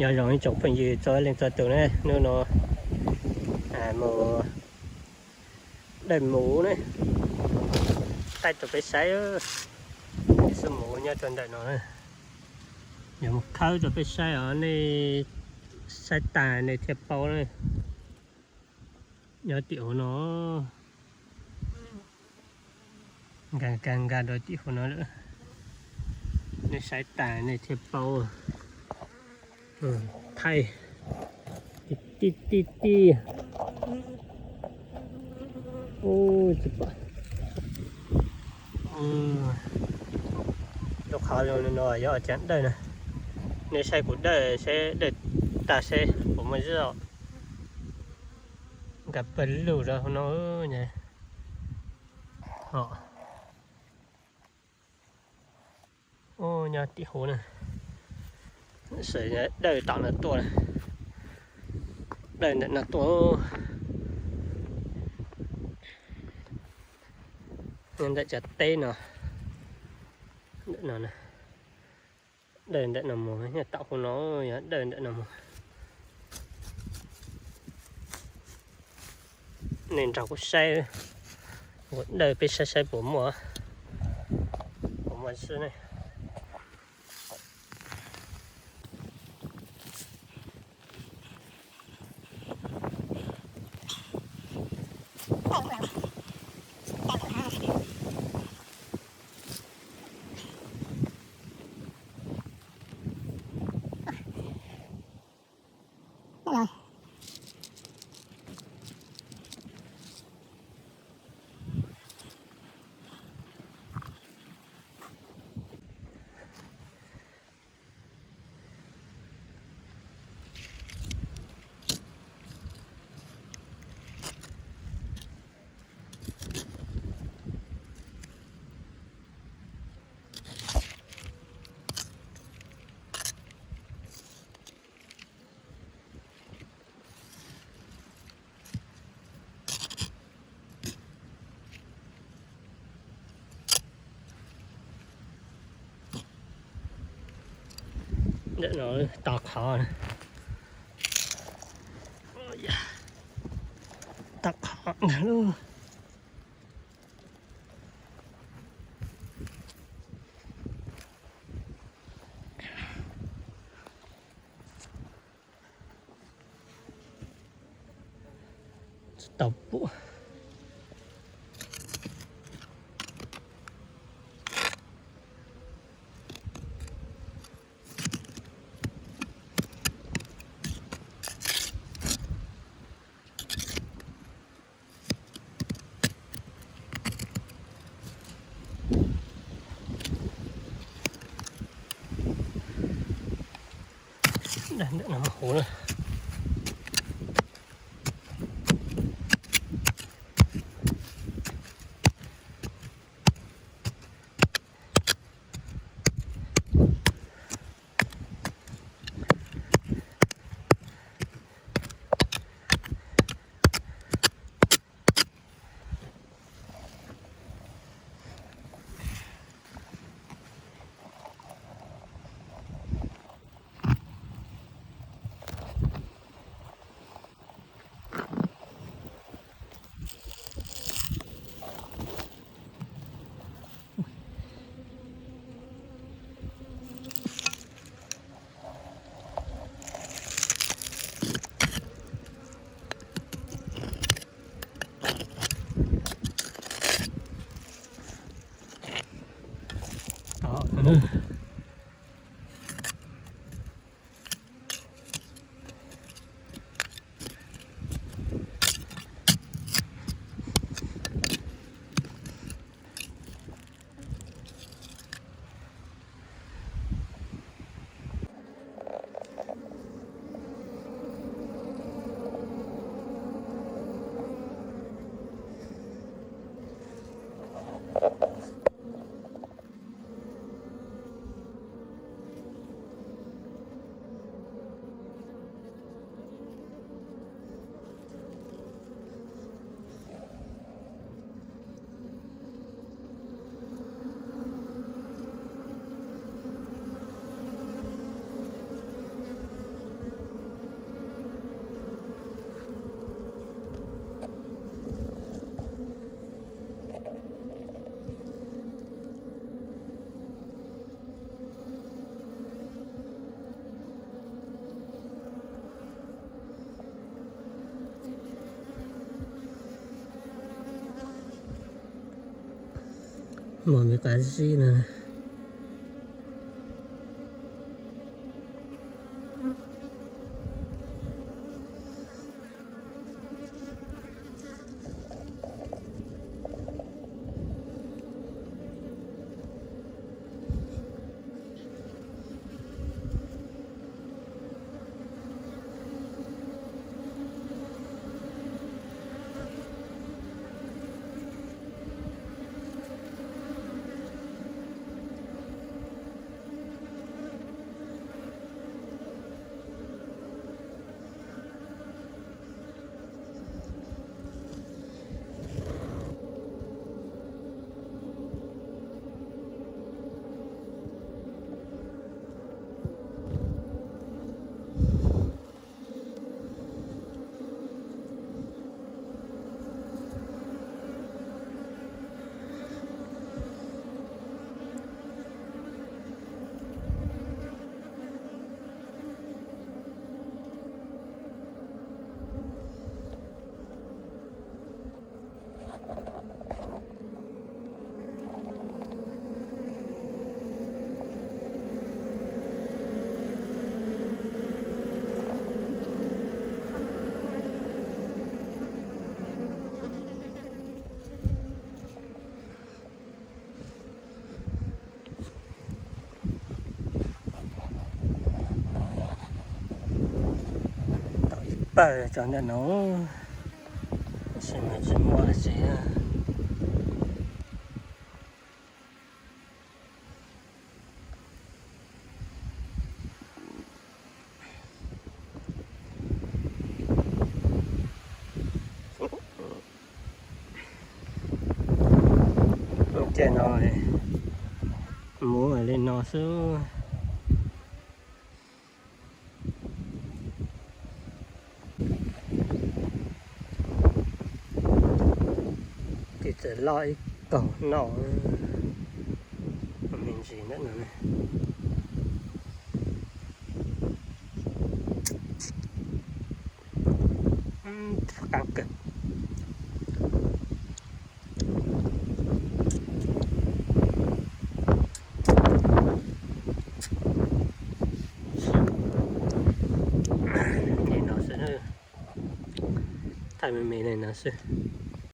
Nyob zoo ib tsoom phooj ywg txhua leej txhua tus na, hnub no mus dawj mus ne, thaij rau peb saib, xub mus nyob rau ntawm no, yuav mus khawb rau peb saib os, nej saib tas nej thiaj paub na. Nyob tim hauv no, nkag nkag nkag rau tim hauv no lawm, nej saib tas nej thiaj paub. Thaij tij tij tij. Lub qhov no yog cov dawj na, nej saib kuv dawj seb, dawj tas seb puas muaj zib os. Nkag pawg lug rau hauv no. Nyob tim hauv na, dawj tom no tuaj, dawj ntawm no tuaj, ntawm cov teb no, ntawm no, dawj ntawm no mus, nyob tom hauv no, yog dawj ntawm no mus. Nej nrog kuv saib, kuv dawj peb saib saib puas muaj, puas muaj zib ne. Ntawm no tau qhov, tau qhov ntag lauj. Tsis tau pum. Ntawm no mus huv lawm. Muaj me qab zib no. Tau ib pawg tso ntawm no, tab sis mas tsis muaj dab tsi. Ces no muab li no xwb. Ces txawm loj ib kaug no, me ntsis ntawm no. Qab kawg. Li no xwb, thaij me me li no xwb.